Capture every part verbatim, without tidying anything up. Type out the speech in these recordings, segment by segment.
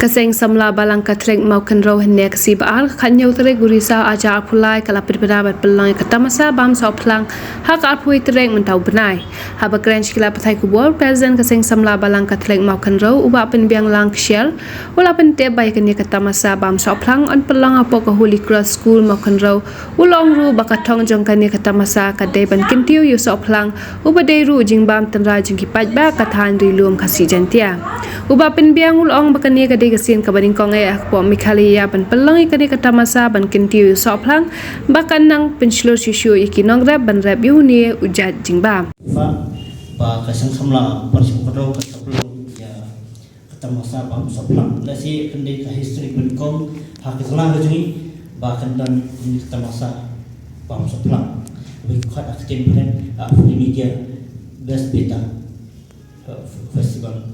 Ka Seng Samla Balang Katholik Mawkynrew hynne ka sngi ba ar ka khathynñiew tarik u Risaw arhajar arphew lai ka la pynbna bad pynlong ïa ka tamasa bam sohphlang ha ka arphew wei tarik mynta u bnai. Haba kren sha ki lad pathai khubor, President ka Seng Samla Balang Katholik Mawkynrew u Bah Pynbiang Langkshiar u la pyntip ba ïa kane ka tamasa bam sohphlang yn pynlong hapoh ka Holy Cross School Mawkynrew. U la ong ruh ba ka thong jong kane ka tamasa ka dei ban kyntiew ïa u sohphlang uba dei ruh u jingbam tynrai jong ki paidbah ka thaiñ Ri Lum Khasi Jaiñtia. U Bah Pynbiang u la ong ba kane ka dei ka sien kaba nyngkong eh hapoh Meghalaya ban pynlong ïa kane ka tamasa ban kyntiew ïa u sohphlang ba kan nang pynshlur shuh shuh ïa ki nongrep ban rep ïa une u jait jingbam. Ba, ba ka Seng Samla Balang Katholik Mawkynrew ka sa pynlong ïa ka tamasa bam sohphlang. Lehse kan dei ka history ba nyngkong ha ka jylla ka jong ngi ba kan don ka tamasa bam sohphlang. Ba ki khot ha ka ktien phareng, ha ka phareng media, Best Beta, uh, Festival.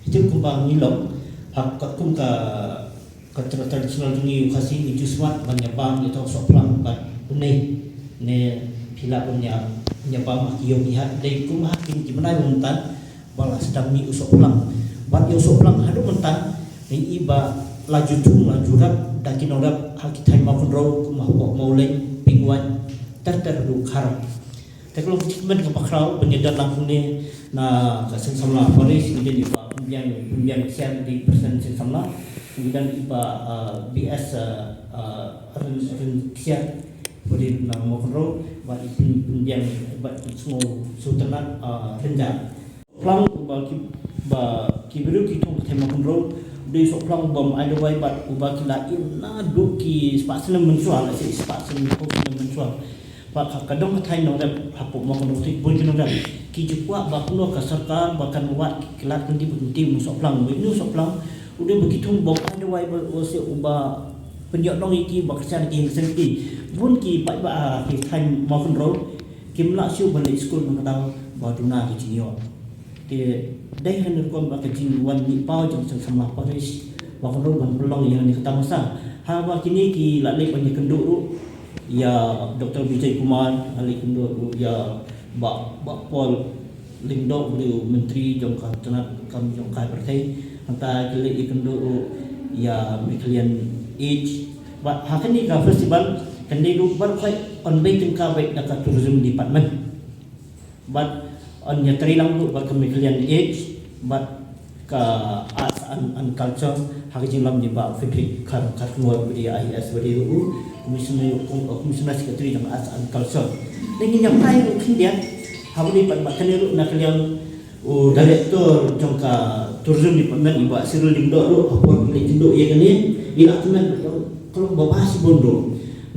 Ito kumba ngi long ha ka, kum ka ka tra-, traditional jong ngi u Khasi ngi ju smat ban ïa bam ïa u sohphlang bad une ne phi lah ban ïa, ïa bam ha ki ïew ki hat dei kum ha ki, ki bnai mynta ba la sdang mih u sohphlang. Bad ïa u sohphlang haduh mynta ngi i ba la ju thung la ju rep da ki nongrep ha ki thaiñ Mawkynrew kum hapoh Mawleng, Pingwait, ter ter haduh Khar. Te ka long ka achievement kaba khraw ban ïa don lang kumne na ka Seng Samla Parish, ngi don i Bah Pynbiang, Pynbiang Ksiar, dei president Seng Samla, ngi don i Bah, uh, B S, uh, uh, Ren, Ren Ksiar, ba dei na Mawkynrew, bad i Pyn, Pynbiang, bad i Sngewtynnat, uh, Rynjah. Sohphlang uba ki, ba ki briew ki thung ka thaiñ Mawkynrew, u dei sohphlang uba ym ai dawai bad uba ki la im naduh ki spah snem mynshuwa, lehse spah snem, phew snem mynshuwa. Ba ka, ka dong ka thaiñ nongrep hapoh Mawkynrew te bun ki nongrep ki ju kwah ba kumno ka sorkar ba kan wad ki lad kyntiew ba kyntiew ïa u sohphlang. Ba ïa u sohphlang u dei ba ki thung ba ai dawai ba u se uba pynïoh nong ïa ki ba kyrshan ïa ki ïing seng ki. Bun ki paidbah ha ki thaiñ Mawkynrew kim lah shuh ban leit skul na ka daw ba duna ka jingïoh. Te dei ha kane rukom ba ka jingwan mih paw jong Seng Samla Parish ba ka ruh ban pynlong ïa kane ka tamasa. Haba kine ki la leit ban ïakynduh ruh ïa Doktor Vijay Kumar, la leit kynduh ruh ïa Bah, Bah Paul Lyngdoh, u dei u myntri jong ka tnat kam jong ka pyrthei. Nangta ki leit ïakynduh ruh ïa Meghalaya Age. Bad ha kane ka festival kan dei ruh baroh khoit yn bei tyngka beit da ka tourism department. Bad yn ïatrei lang ruh bad ka Meghalaya Age bad ka Arts and, and Culture ha ka jinglong jong i Bah Frederick Kharkongor, ba dei I A S, ba dei ruh u Commissioner, Commissioner Secretary jong Arts and Culture. Te ngin ïa peit ruh khyndiat haba dei pat ba kane ruh na ka liang u Director jong ka Tourism Department, i Bah Cyril Lyngdoh ruh, ha por ba leit kynduh ïa kane, i la kmen ruh ka long ba bha shibun ruh.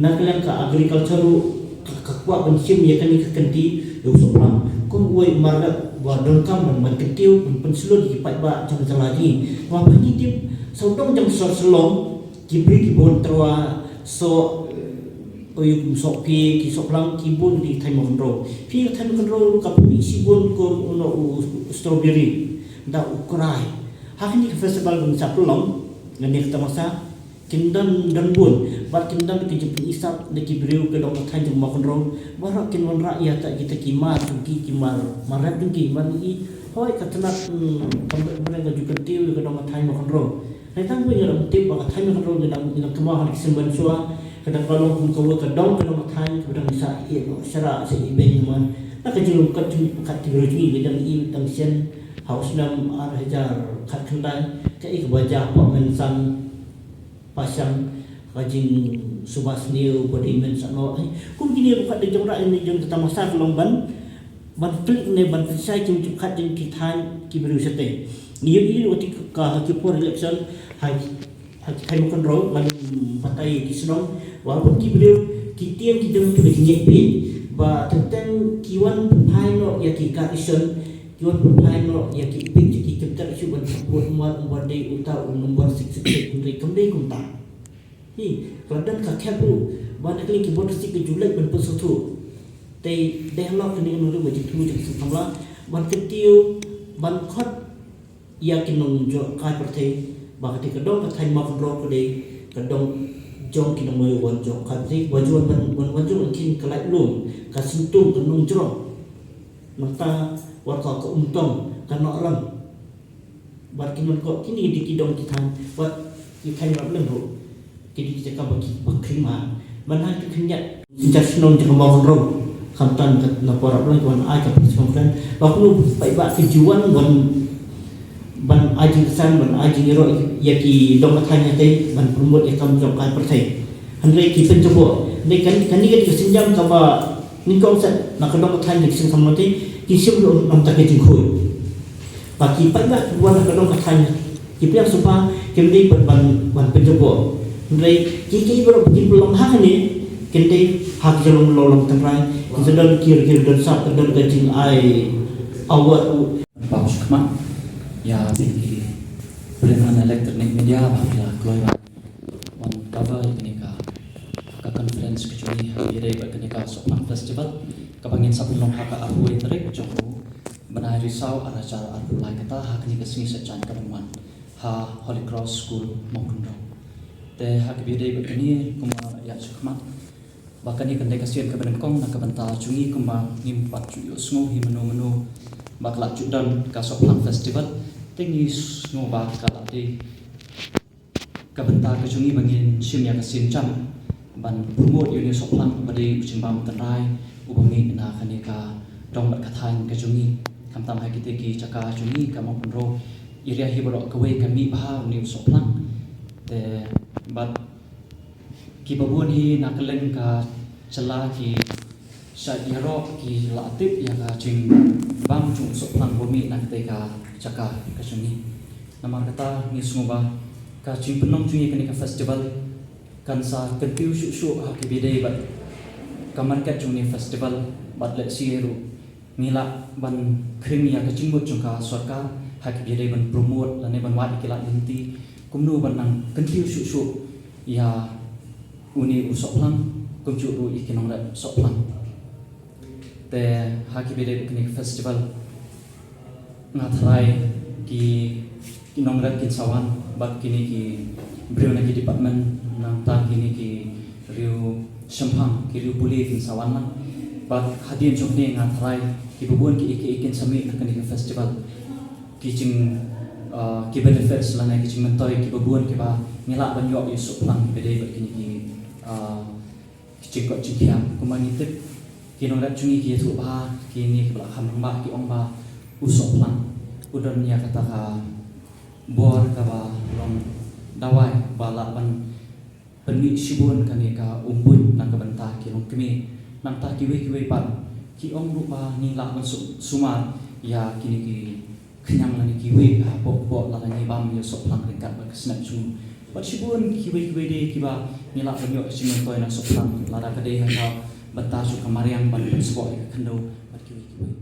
Na ka liang ka Agriculture ruh ka, ka kwah ban shim ïa kane ka kynti ïa u sohphlang kum uwei u mar rep ba donkam ban, ban kyntiew, ban pynshlur ïa ki paidbah jong ka jylla jong ngi. Namar ba ngi tip sawdong jong sor Shillong ki briew ki bun tyrwa soh, eh, ïa u sohphi, ki sohphlang ki bun ki thaiñ Mawkynrew. Phi thaiñ Mawkynrew ka pynmih shibun kum u, u strawberry, da u krai. Ha kane ka festival ba ngi sa pynlong, kane ka tamasa, kin don, don bun, bad kin don ka jingpynshisha na ki briew ka dong ka thaiñ jong Mawkynrew. Baroh kin wanrah ïa ta kita ki mar jong ki, ki mar, mar rep jong ki, mar i hoi ka tnat, hmm, ka mar ka ju kyntiew ka dong ka thaiñ Mawkynrew. Hynrei tang ba ngi la tip ba ka thaiñ Mawkynrew ngi dang, ngi dang kynmaw ha ki snem mynshuwa ka dang ka long kum kawei ka dong ka dong ka thaiñ kaba dang sa ïeh noh shara sa ïeh beiñ. Namar na ka jinglong kat jong kat ki briew jong ngi, ngi dang i dang shen ha u snem ar hajar khatkhyndai, kaei kaba jia hapoh Mynsang Pashang, ka jingsuba sniew ba dei mynsaw noh. Kum kine ruh ka dei jong ra ine jong ka tamasa ka long ban, ban klik ne ban pynshai jingïakynduh jong ki thaiñ ki briew shatei. Ngi ïohi ruh ha ki por election ha, ha ki thaiñ Mawkynrew, ngan batai ki shnong, ba bun ki briew ki tieng ki dem ki ba jingïaid peit ba teng teng ki wan pynphai noh ïa ki card election, ki wan pynphai noh ïa ki peit ki kynter shuh ban support Umar, Umar dei uta u nombor six six six, hynrei kam dei kumta. Hi, ka la don ka khep ruh ba na ka liang ki bor sik ka ju leit ban pynsngewthuh. Te dei halor kane ka nongrim ka jingthmu jong ka Seng Samla ban kyntiew, ban khot ïa ki nongjngohkai pyrthei ba kata ka dong ka thaiñ Mawkynrew ka dei ka dong jong ki nongwei wan jngohkai pyrthei, ba ju wan ban, wan, wan jngoh ïa ki, ka laitlum, ka syngtum, ka nongjngoh. Nangta wat ka, ka umtong, ka nohrang. Wat ki nongkoh kine ki dong ki thaiñ, wat ki thaiñ Rapleng ruh ki dei ki jaka ba ki ba khring ma. Man ha ki khyndiat synshar shnong jaka Mawkynrew, khamtam ka na por Rapleng ki wan ai ka press conference ba kumno paidbah ki ju wan ban ban ai jingkyrsan, ban ai jingïaroh ïa ki dong ka thaiñ hatei, ban promote ïa kam jong ka pyrthei. Hynrei ki pynjaboh. Hynrei kan kane ka dei ka sienjam kaba nyngkong set na ka dong ka thaiñ, ki seng samla te ki shim ruh namar ka jingkhuid. Ba ki paidbah ki wan ha ka dong ka thaiñ ki pdiang suba kim dei ban ban ban pynjaboh. Hynrei ki ki baroh ki pynlong ha kane kin dei ha ki jong long long tynrai. Ki sa don ki ki don sap, don ka jingai award. Ba u shikmat ïa ki print and electronic media ba ki la kloi ba wan cover ïa kane ka ka conference ka jong ngi ha kaba ïadei bad kane ka Sohphlang Festival kaba ngin sa pynlong ha ka arphew tarik jong u bnai Risaw arhajar arphew lai. Kata ha kane ka sngi Saitjaiñ kaban wan ha Holy Cross School Mawkynrew. Te ha kaba ïadei bad kane kumba ïa shikmat ba kane kan dei ka sien kaba nyngkong na ka bynta jong ngi kumba ngim pat ju ïohsngew hi mano mano ba ka la ju don ka Sohphlang Festival. Te ngi sngew ba ka la dei ka bynta ka jong ngi ba ngin shim ïa ka sienjam ban promote ïa une u Sohphlang uba dei u jingbam tynrai uba mih na kane ka dong bad ka thaiñ ka jong ngi. Khamtam ha kite ki jaka jong ngi ka Mawkynrew area hi baroh kawei ka mih bha une u Sohphlang. Te bad kiba bun hi na kylleng ka jylla ki sa ïaroh ki la tip ïa ka jingbam jong u Sohphlang ba mih na kata ka jaka ka jong ngi. Namar kata ngi sngew ba ka jingpynlong jong ngi kane ka festival kan sa kyntiew shuh shuh ha kaba ïadei bad ka market jong une u festival bad lehse ruh ngi lah ban khring ïa ka jingmut jong ka sorkar ha kaba ïadei ban promote lane ban wad ïa ki lad lynti kumno ban nang kyntiew shuh shuh ïa une u Sohphlang kumjuh ruh ïa ki nongrep Sohphlang. Te ha kaba ïadei bad kane ka festival nga tharai ki ki nongrep kin sa wan bad kine ki briew na ki department, nangta kine ki riew shemphang, ki riew pule kin sa wan lang. Bad hadien jong kine nga tharai kiba bun ki ei ki ei kin sa mih na kane ka festival. Ki jing uh, ki benefits lane ki jingmyntoi kiba bun kiba ngi lah ban ïoh ïa u Sohphlang kiba dei bad kine ki uh, ki jingkoit jingkhiah. Kumba ngi tip ki nongrep jong ngi ki ïathuh ba kine kiba la kham rangbah ki ong ba u Sohphlang u don ïa kata ka bor kaba long dawai ba lah ban pynmih shibun kane ka umbuiñ na ka bynta ki longkmie. Nangta kiwei kiwei pat ki ong ruh ba ngi lah ban su- sumar ïa kine ki khñiang lane kiwei hapoh kpoh lada ngi bam ïa u Sohphlang ryngkat bad ka snep jong u. Bad shibun kiwei kiwei de kiba ngi lah ban ïoh ka jingmyntoi na u Sohphlang lada ka dei ha ka bynta jong ka mariang ban pynsboh ïa ka khyndew bad kiwei kiwei.